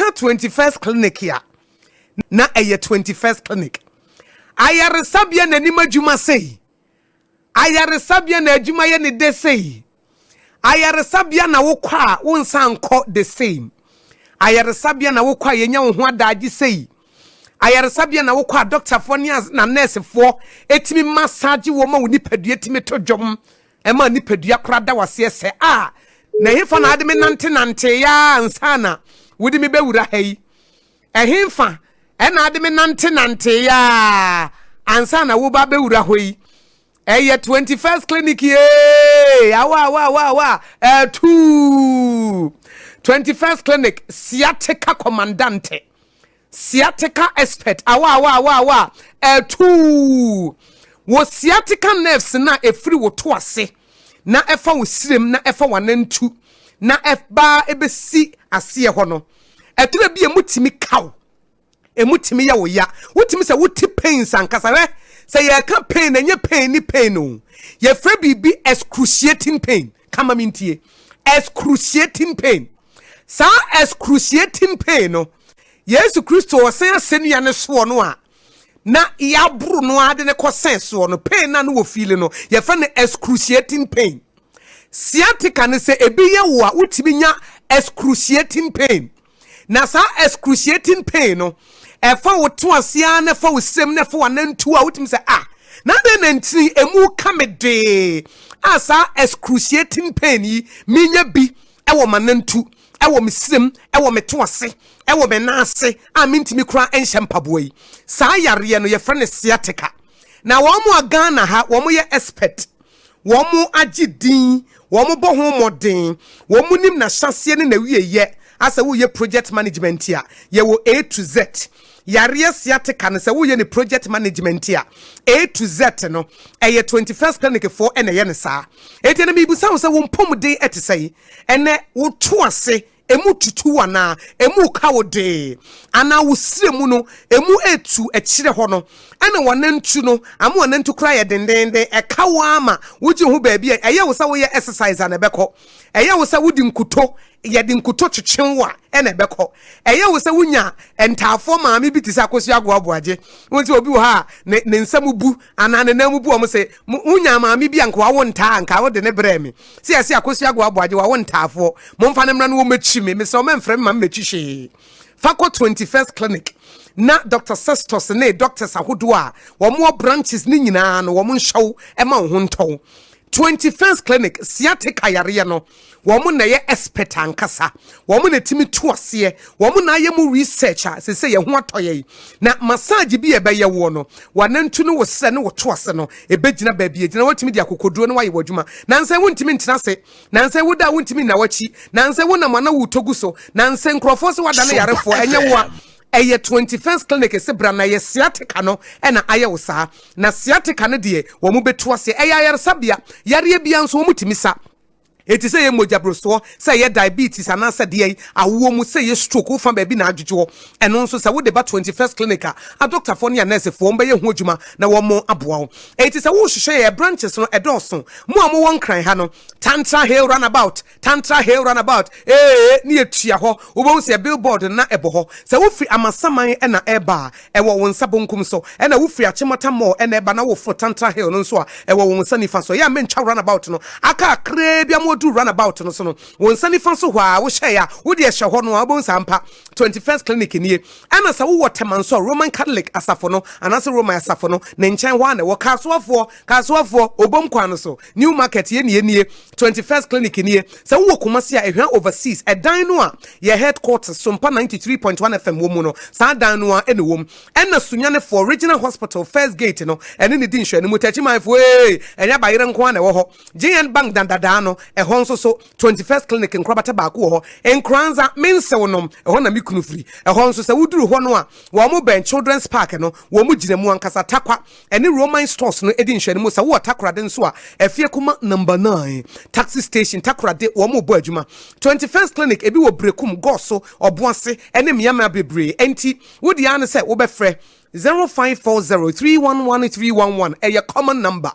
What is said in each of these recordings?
Yɛka 21st Clinic a, na ɛyɛ 21st Clinic. Ayaresabea n'anim adwuma sei. Ayaresabea na adwuma yɛ ne de sei. Ayaresabea na wokɔ a wonsan nkɔ the same. Ayaresabea na wokɔ a yɛnya wo ho adagye sei. Ayaresabea na wokɔ a dɔktafoɔ ne na nɛɛsefoɔ ɛtumi massage wɔ ma wo nipadua tumi to dwom, ɛma nipadua koraa da waseɛ sɛ a na ɛhefa na ade me nante nante ya ansa na wode me bɛwura ha yi. Ɛhefa ɛna ade me nante nante ya ansa na woba bɛwura hɔ yi. Ɛyɛ 21st Clinic yee, awa awa awa awa, ɛtu 21st Clinic sciatica commandante, sciatica expert, awa awa awa awa, ɛtu wɔ sciatica nerves na efiri wo to ase na ɛfa wo sirem na ɛfa w'anantu na ɛba ɛbɛsi aseɛ hɔ no. Ɛtwerɛ bi emu tumi kaw, emu tumi yɛ wo ya, wotumi sɛ wote pains ankasa. Hwɛ, sɛ yɛka pain, ɛnyɛ pain ni pain o. Yɛfrɛ biribi excruciating pain. Kama mi ntie, excruciating pain. Saa excruciating pain no, Yesu Kristo ɔsɛn asɛnnua ne soɔ no a na yɛaboro no ade ne kɔ sɛn soɔ no, pain na no wɔ feel no, yɛfrɛ no excruciating pain. Sciatica no, sɛ ebi yɛ wo a, wotumi nya excruciating pain. Na saa excruciating pain no, ɛfa wo to aseɛ na ɛfa wo srem na ɛfa w'anantu a wotumi sɛ, ah, na adɛn na ntini emu ka me dee a saa excruciating pain yi minya bi ɛwɔ m'anantu, ɛwɔ me srem, ɛwɔ me to ase, ɛwɔ me nan ase a mentumi kora nhyɛ mpaboa yi? Saa yareɛ no yɛfrɛ no sciatica. Na wɔn mo a Ghana ha wɔn yɛ expert, wɔn mo agye din, wɔn bɔ ho mmɔden, wɔn mo nim n'ahyɛseɛ ne n'awieyɛ asɛ woyɛ project management a, yɛwɔ A to Z. Yareɛ sciatica no, sɛ woyɛ ne project management a, A to Z no ɛyɛ 21st Clinic foɔ ɛna ɛyɛ ne saa. Eti na mibisa wo sɛ wo mpɔmuden ɛte sɛ yi, ɛnɛ woto ase emu tutu anaa emu ka wo dee anaa wo sire mu no emu etu akyire hɔ no, ɛna wɔnantu no ama wɔnantu koraa yɛ dendenden, ɛka wo ama wogye ho baabi a ɛyɛ wo sɛ woyɛ exercise a na ɛbɛkɔ, ɛyɛ wo sɛ wodi nkuto, yɛde nkuto twetwe wo a ɛna ɛbɛkɔ, ɛyɛ wo sɛ wonya ntaafoɔ maame bi te sɛ Akosua Agoaboagye wɔn sɛ obi wɔ ha a ne nsa mu bu anaa ne nan mu bu, wɔn sɛ wonya maame bi a nka wawo ntaa, nka wode ne brɛ me sɛ yɛsɛ Akosua Agoaboagye wawo ntaafoɔ, momfa ne mmra no wɔmmɛkyi me. Mesɛ wɔmɛmfrɛ me ma mmɛkyi hwee. Fa kɔ 21st Clinic na Dr Sestos ne doctors ahodoɔ a wɔn wɔ branches ne nyinaa no, wɔn nhyɛw ma wo ho ntɔw. 21st Clinic, sciatica yareɛ no, wɔn na ɛyɛ expert ankasa. Wɔn na timi to aseɛ, wɔn na ayɛ mu research a sɛ yɛn ho atɔ yɛn. Na massage bi a ɛbɛyɛ woɔ no, wanantu no, wɔ srɛ ne wɔto ase no, ɛbɛgyina baabi egyina. Wɔtumi de akokoduro no wayɛ wɔ adwuma. Nansa wontumi ntena ase, nansa woda a wontumi nna w'akyi, nansa wonam ana wotɔ gu so, nansa nkurɔfoɔ sɛ wada ne yarefoɔ, ɛnyɛ wo a ɛyɛ 21st Clinic sɛ bra na yɛ sciatica no ɛna ayɛ wo saa. Na sciatica no deɛ, wɔn mo bɛtu aseɛ. Ɛyɛ ayaresabea, yareɛ bia nso wɔn tumi sa. Eti sɛ yɛ mogyaborosoɔ, sɛ yɛ diabetes, anaasɛ deɛ awoɔ mu, sɛ yɛ stroke, wofa baabi na adwodwoɔ, ɛno nso sɛ wode ba 21st Clinic a, adɔktafoɔ ne anɛɛsefoɔ wɔn bɛyɛ ho adwuma na wɔn aboa wo. Eti sɛ wohwehwɛ yɛ branches no, ɛdɔɔso. Mo a mowɔ Nkran ha no, Tantra Hill roundabout, Tantra Hill roundabout ee ne yɛtua hɔ, wobɛhu sɛ billboard na ɛbɔ hɔ. Sɛ wofiri Amasaman ɛna ɛba a, ɛwɔ wo nsa bonkum so. Ɛna wofiri Achimota Mall ɛna ɛba na woforo Tantra Hill no nso a, ɛwɔ wo nsa nifa so. Ɛyɛ a mentwa roundabout no aka akraa bi ama wɔduru roundabout no so no, wo nsa nifa so hɔ a wohyɛe a wode ɛhyɛ hɔ no a, wobɛhu sɛ ampa 21st Clinic nie. Ɛna sɛ wowɔ Tema nso a, Roman Catholic asafo no anaasɛ Roman asafo no ne nkyɛn hɔ a na ɛwɔ. Kaasoafoɔ, Kaasoafoɔ, Obom kwan no so, New Market, yɛ nie nie, 21st Clinic nie. Sɛ wowɔ Kumasi a, Ehwɛn Overseas ɛdan no a yɛ headquarters Sompa 93.1 FM wɔ mu no, saa dan no a ɛna wɔ mu. Ɛna Sunyanefoɔ, Regional Hospital first gate no ɛne ne di nhwɛne mu. Tɛkyimanfoɔ ee, ɛnyɛ Bayerɛ nko a na ɛwɔ hɔ. GN Bank dandadaa no, ɛhɔ nso so 21st Clinic nkorabata baako wɔ hɔ. Nkoranza Mensew nom, ɛhɔ na me kunu firi. Ɛhɔ nso sɛ woduru hɔ no a, wɔn mo bɛn Children's Park no, wɔn mo gyina mu ankasa. Takwa ɛne Roman Stores no di nhwɛne mu. Sɛ wowɔ Takorade nso a, Afie Kuma number 9 taxi station, Takorade, wɔn mo bɔ adwuma. 21st Clinic ebi wɔ Brekum, Gɔso, Ɔboase ɛne mmeammea bebree. Ɛnti wodi ara ne sɛ wobɛfrɛ 0540311311. Ɛyɛ common number.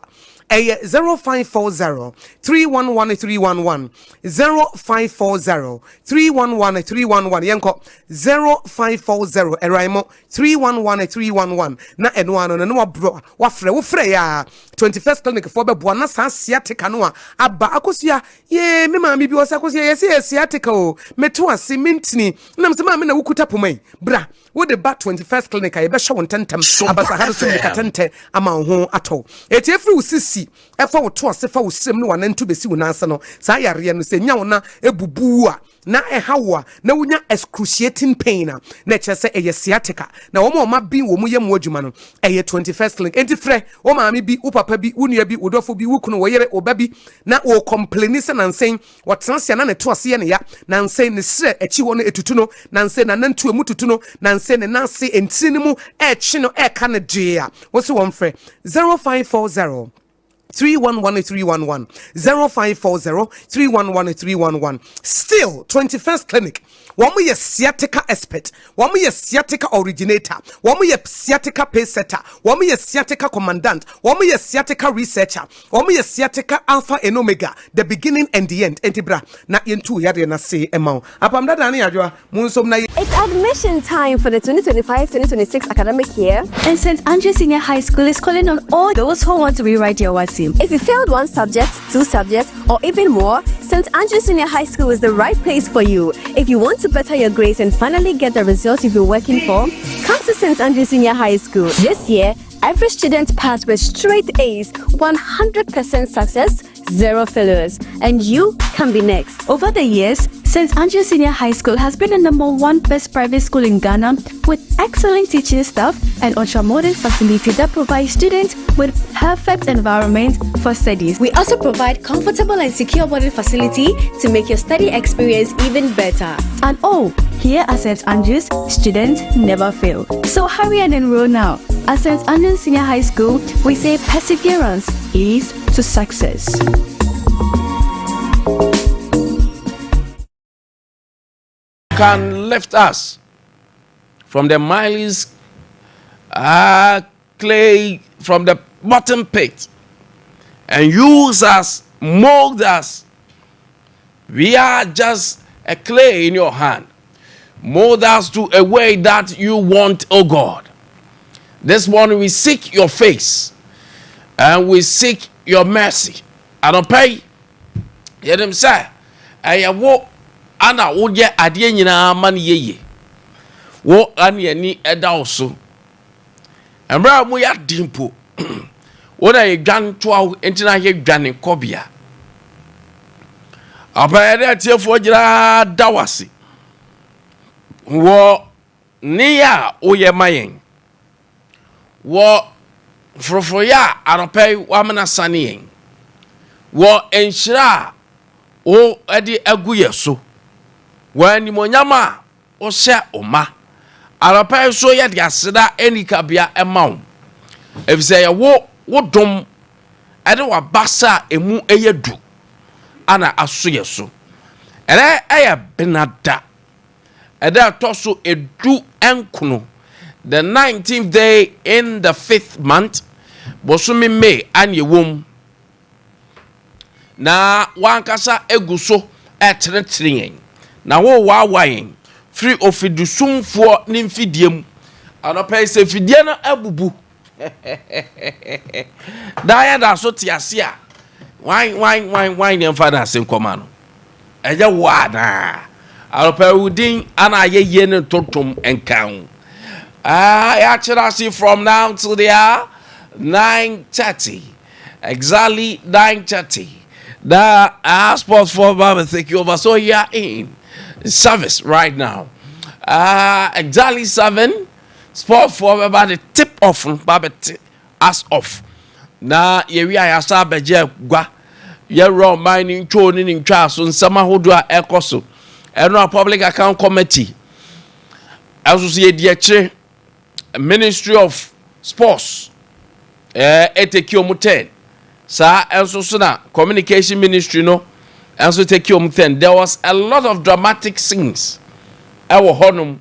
Ɛyɛ 0540 311 311, 0540 311 311. Yɛnkɔ 0540 ɛran mo 311 311 na ɛno ano no na wabrɔ wafrɛ. Wofrɛ yɛ a, 21st Clinic foɔ bɛboa na saa sciatica no a aba. Akosua yee, me maame bi wɔ sɛ Akosua yɛsɛ yɛ sciatica o, meto ase mentini nam sɛ maame na wokuta poma yi bra. Wode ba 21st Clinic a, yɛbɛhyɛ wo ntɛntɛm abasahare so mmirika ama wo ho atɔ. Ɛti ɛfiri wo sisi ɛfa wo to ase fa wo srem ne wanantu bɛsi wo nan no, saa yareɛ no sɛ nya wo na ɛbubu a na ɛha wo a na wonya excruciating pain a, na ɛkyerɛ sɛ ɛyɛ sciatica. Na wɔn a wɔn abin wɔn mu yɛ mu adwuma no ɛyɛ 21st Clinic. Enti frɛ wo maame bi, wo papa bi, wo nua bi, wo dɔfo bi, wo kunu, wo yere, wo ba bi na wɔ complain sɛ nansɛn wɔtena ase na ne to ase yɛ ne ya, nansɛn ne serɛ akyi hɔ no etutu no, nansɛn nanantu emu tutu no, nansɛn ne nan ase ntiri no mu ɛɛkye no, ɛɛka no gyee a, wɔsi wɔn frɛ 0540 311 311, 0540 311 311. Still, 21st Clinic, wɔn yɛ sciatica expert, wɔn yɛ sciatica originator, wɔn yɛ sciatica pace setter, wɔn yɛ sciatica commandant, wɔn yɛ sciatica researcher, wɔn yɛ sciatica alpha and omega, the beginning and the end. Enti bra na yɛntu yadeɛ na se ɛma wo apam dada ne yadwoa mu nsom na. It's admission time for the 2025-2026 academic year. And St. Andrew Senior High School is calling on all those who want to rewrite their WASSCE. If you failed one subject, two subjects, or even more, St. Andrew Senior High School is the right place for you. If you want to better your grades and finally get the results you've been working for, come to St. Andrew Senior High School. This year, every student passed with straight A's, 100% success, zero failures. And you can be next. Over the years, St. Andrew Senior High School has been the number one best private school in Ghana with excellent teaching staff and ultra-modern facility that provides students with perfect environment for studies. We also provide comfortable and secure boarding facility to make your study experience even better. And oh, here at St. Andrews, students never fail. So hurry and enroll now. At St. Andrews Senior High School, we say perseverance is to success. Can lift us from the miles clay, from the bottom pit, and use us, mold us. We are just a clay in your hand. Mold us to a way that you want, oh God. This morning we seek your face and we seek your mercy. Anɔpa yi, yɛnim sɛ ɛyɛ wo ana woyɛ adeɛ nyinaa ma no yeye. Wo ane ani ɛda wo so. Mmerɛ a moyɛ ade mpo, wo na yɛdwane toa wo, nti na yɛdwane kɔbea. Apa yɛde atiefoɔ nyinaa da wo ase wɔ ne a woyɛ ma yɛn, wɔ foroforoyɛ a anɔpa yi wamena sane yɛn, wɔ nhyira a wo de agu yɛ so, wɔ animonyam a wohyɛ wo ma. Anɔpa yi so yɛde aseda anikabea ɛma wo, ɛfisɛ yɛwo wo dom ɛde wabasa a emu ɛyɛ du ana aso yɛ so. Ɛnɛ ɛyɛ Benada, ɛda ɛtɔ so 19, the 19th day in the fifth month, bosome May ane ɛwom, na wankasa egu so ɛtenetene yɛn na wɔwaawa yɛn firi ofidisumfoɔ ne mfidie mu. Anɔpɛ yi sɛ fidie no abubu daa, yɛda so te ase a, wan wan wan wan ne mfa no ase nkɔma no, ɛnyɛ wo anaa? Anɔpɛ wo din ana ayɛyie ne ntontom nka ho. Ah, yɛakyerɛ ase from now till the hour 9:30, exactly 9:30. The Sports for Baba take you over. So you are in service right now. Exactly 7. Sports for about the tip off, Baba us off. Na yɛwi a yɛasa abɛgye gua, yɛwura ɔman ne ntwo ne ne ntwa so nsɛm ahodoɔ a ɛkɔ so. Ɛno a Public Account Committee ɛnso so yɛdi akyire. Ministry of Sports ɛ take ɔmo 10 saa, ɛnso so na Communication Ministry no ɛnso take ɔmo 10. There was a lot of dramatic scenes ɛwɔ hɔnom,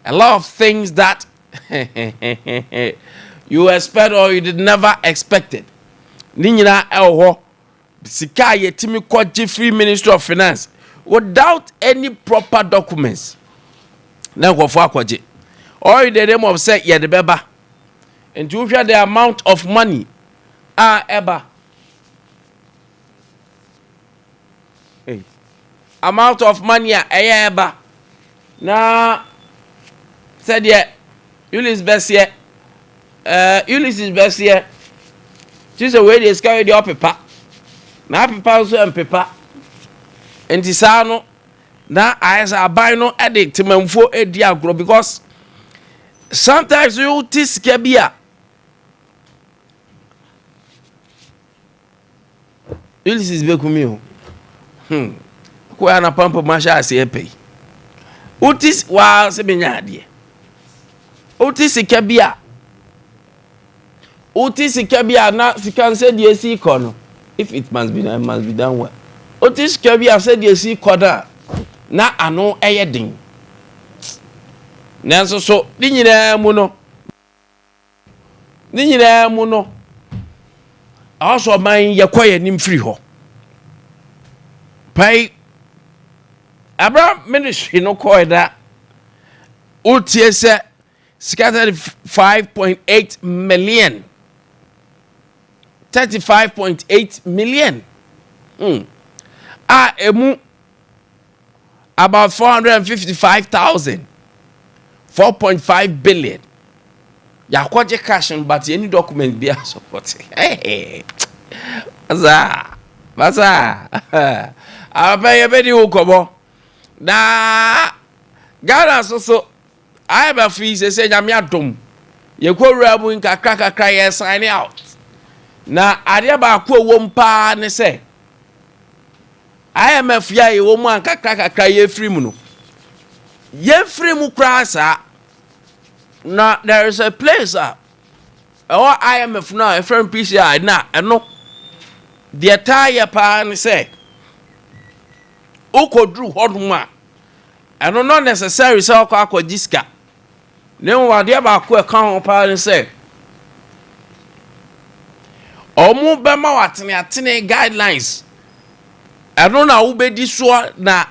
a lot of things that you expect or you did never expected. Ne nyinaa ɛwɔ hɔ. Sika a yɛtumi kɔgye firi Ministry of Finance without any proper documents na nkurɔfoɔ akɔgye, all in the name of sɛ yɛde bɛba. Nti wohwɛ the amount of money a ɛba, hey, amount of money a ɛyɛ ɛba na sɛdeɛ Ulysses bɛseɛ, Ulysses bɛseɛ kyi sɛ wei deɛ, sika wei deɛ ɔpepa na apepa nso mpepa. Nti saa no na ayɛ sɛ aban no de temanfuo edi agorɔ, because sometimes you ti sika bi a Ulysses bɛkumi o. Kɔ ya na pampa mu ahyɛ aseɛ pɛ yi, wote waa sɛ bɛnya adeɛ, wote sika bi a, wote sika bi a, na sika nsɛ esi kɔ no, if it must be done, it must be done well. Wote sika bi a, sɛdeɛ esi kɔ no a, na ano ɛyɛ den. Nanso so ne nyinaa mu no, ne nyinaa mu no, ɛwɔ sɛ ɔman yɛkɔ yɛn anim firi hɔ pai. Abra ministry no kɔɛ da, wotie sɛ sika 35.8 million, 35.8 million, a emu about 455,000, 4.5 billion yàkɔgye cash no, but yɛni document bi a support. Basa basa abɛ yɛbɛdi wo kɔbɔ na Ghana soso IMF yi sɛ Nyame adom, yɛkɔ wura mu nkakra kakra, yɛ sign out. Na adeɛ baako a ɛwɔ mu paa ne sɛ IMF yi a yɛwɔ mu a nkakra kakra yɛfiri mu no, yɛmfiri mu koraa saa. Na there is a place a ɛwɔ IMF no a ɛfrɛ no PCI, na ɛno deɛ taa yɛ paa ne sɛ wokɔduru hɔnom a, ɛno not necessary sɛ ɔkɔ akɔgye sika, na mmom adeɛ baako a ɛka ho paa ne sɛ ɔmo bɛma wo ateneatene guidelines. Ɛno na wobɛdi soɔ na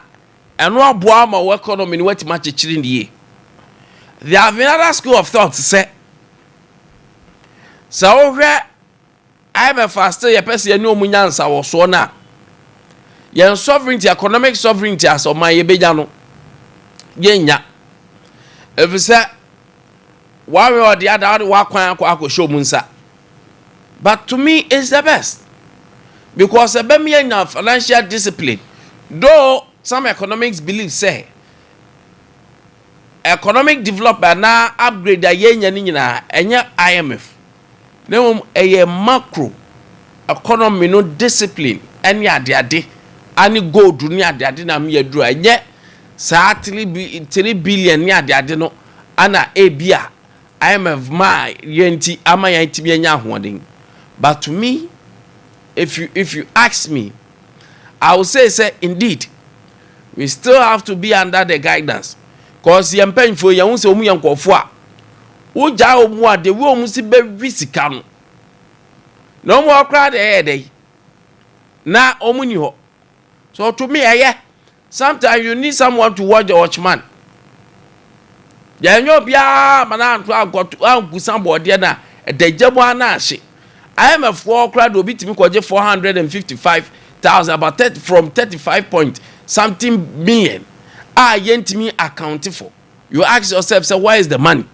ɛno aboa ma wo economy no watumi akyekyere ne yie. There have been other school of thought sɛ wohwɛ IMF a, still yɛpɛ sɛ yɛne ɔmu nya nsawɔsoɔ no a, yɛn sovereignty, economic sovereignty as ɔman yɛbɛnya no, yɛnya, ɛfiri sɛ wawe ɔde ada wode wakwan akɔ akɔhyɛ ɔmu nsa. But to me, it's the best because ɛbɛmi yɛnya financial discipline, though some economics believe say economic development na upgrade a yɛnya no nyinaa ɛnyɛ IMF, na mmom ɛyɛ macro economy no discipline ɛne adeade ane gold ne adeade na meyɛ duro. Ɛnyɛ saa 3 billion ne adeade no ana ebi a IMF maa yɛn ti ama yɛn ti yɛnya ahoɔden. But to me, if you ask me, I will say indeed we still have to be under the guidance, cause yɛn mpanyinfoɔ yɛn ho sɛ wɔn yɛ nkɔfoɔ a wogyaa wɔn a de wi wɔn si bɛwi sika no na wɔn akora de ɛyɛ dɛ na wɔn ni hɔ. So to me, ɛyɛ sometimes you need someone to watch the watchman. Yɛn nyɛ obiara ma na anto ankɔto ankusa bɔɔdeɛ na ɛda gya mu ana ahye. IMF foɔ koraa de obi tumi kɔgye 455,000, about 30 from 35 point something million a yɛntumi account for. You ask yourself say, where is the money?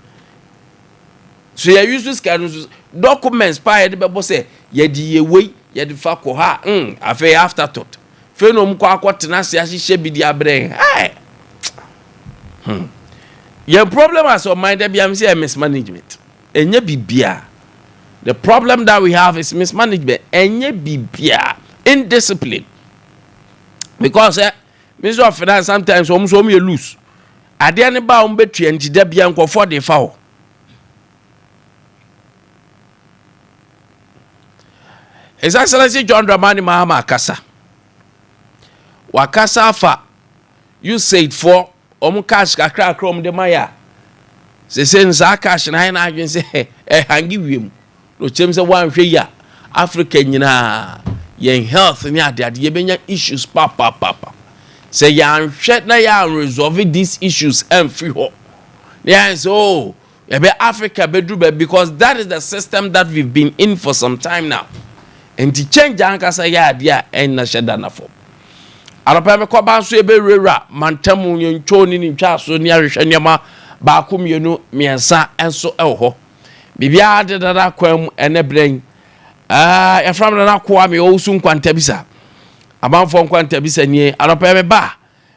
So yɛ use sika no so, documents paa yɛde bɛbɔ sɛ yɛde yɛ wei, yɛde fa kɔ ha. Afei afterthought fei na wɔn kɔ akɔ tena ase ahyehyɛ bi de abrɛ yɛn. Yɛn problem as ɔman dɛ bi am sɛ yɛ mismanagement. Ɛnyɛ bibia. The problem that we have is mismanagement. Ɛnyɛ bibia, indiscipline, because Ministry of Finance sometimes wɔn nso wɔn yɛ loose. Adeɛ ne ba a wɔn bɛtua nti da bia nkɔfoɔ de fa hɔ. His Excellency John Dramani Mahama akasa, wakasa afa USAID foɔ wɔn cash kakrakra wɔn de ma yɛ a sese nsaa cash na ayɛ n'adwene sɛ ɛhangi wiem na okyɛm sɛ wɔanhwɛ yi a Africa nyinaa, yɛn health ne adeade, yɛbɛnya issues papapapa sɛ yɛanhwɛ na yɛan resolve these issues ɛmfiri hɔ na yɛn sɛ, oh, yɛbɛ Africa bɛduru baabi, because that is the system that we've been in for some time now. Nti change ankasa yɛ adeɛ a ɛnna hyɛ da na fam. Anɔpɛ mekɔba nso, yɛbɛwurawura mantam yɛntwo ne ne ntwa so ne ahwehwɛ nneɛma baako, mmienu, mmiɛnsa nso wɔ hɔ. Biribiara de dada kwan mu. Ɛnɛ berɛ yi, yɛfrɛ me Nana Koa me Ɔwusu Nkwantabisa, amanfoɔ Nkwantabisa nie. Anɔpɛ me ba,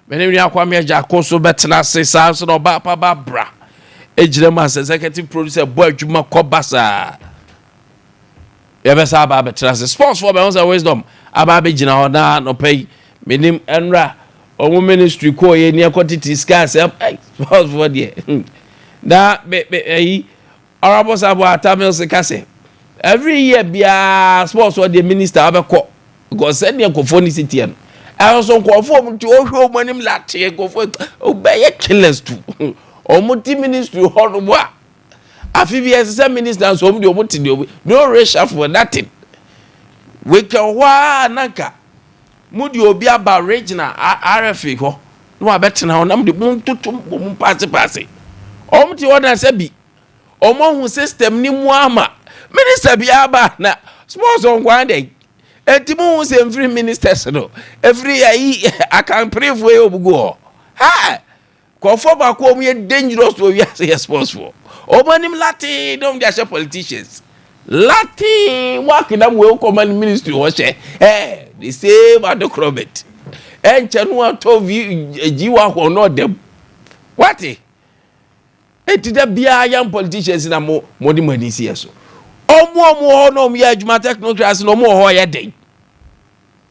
mene nua Kwame Agya ko so bɛtena ase saa nso na ɔba pa ba bra ɛgyina mu as executive producer, bɔ adwuma kɔba saa, yɛbɛsa aba abɛtena ase. Sports foɔ bɛho sɛ Wisdom aba abɛgyina hɔ na nɔpɛ yi menim ɛnra ɔmo ministry kɔɔ yɛ ni ɛkɔ tete sika sɛ ɛy sports foɔ deɛ na me me ɛyi Honourable Sabo Atamils ka sɛ every year biara sports foɔ deɛ, minister abɛkɔ, because sɛdeɛ nkɔfoɔ ne si teɛ no, ɛno so nkɔfoɔ mu ti ɔhwɛ ɔmo anim lateɛ, nkɔfoɔ ɔbɛyɛ killers tu ɔmo ti ministry hɔ nom a, afi bi ɛsɛ sɛ minister nso ɔmo deɛ ɔmo ti deɛ ɔmo no reshuffle, nothing. Wekɛ hɔ a nanka mo de obi aba regional RFA hɔ na wabɛtena hɔ na mo de mo ntoto mo mo paase ɔmo te hɔ na sɛ bi ɔmo ahu system ni mu ama minister bi aba na sports ɔnkwan dɛ. Eti mo hu sɛ nfiri ministers no efiri ayi akamperefoɔ yi obugu hɔ ha, kɔfɔ baako a ɔmo yɛ dangerous wɔ wiase yɛ sports foɔ. Ɔmo anim latin na ɔmo de ahyɛ politicians latin mo akena mo ekɔma ne ministry hɔ hyɛ the same adokorɔbɛt ɛnkyɛn no atɔ vi gyi wa hɔ no ɔdɛm wate. Eti dɛ biara young politicians na mo de mo ani si yɛ so. Ɔmo hɔ na ɔmo yɛ adwuma technocrats na ɔmo wɔ hɔ yɛ den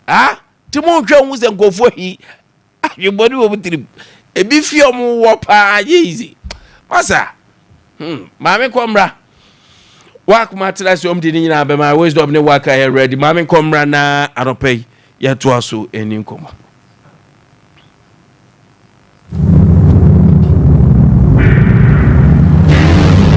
ah, ti mo nhwɛ ho sɛ nkɔfoɔ yi ahwebɔne wɔ mo tirim, ebi fi ɔmo wɔ paa yɛ easy masa. Maame kɔmra wakoma tena sɛ ɔm de ne nyinaa bɛma Wisdom ne waka yɛ ready. Maame kɔmra na anɔpɛ yi yɛtoa so ani nkɔmmɔ.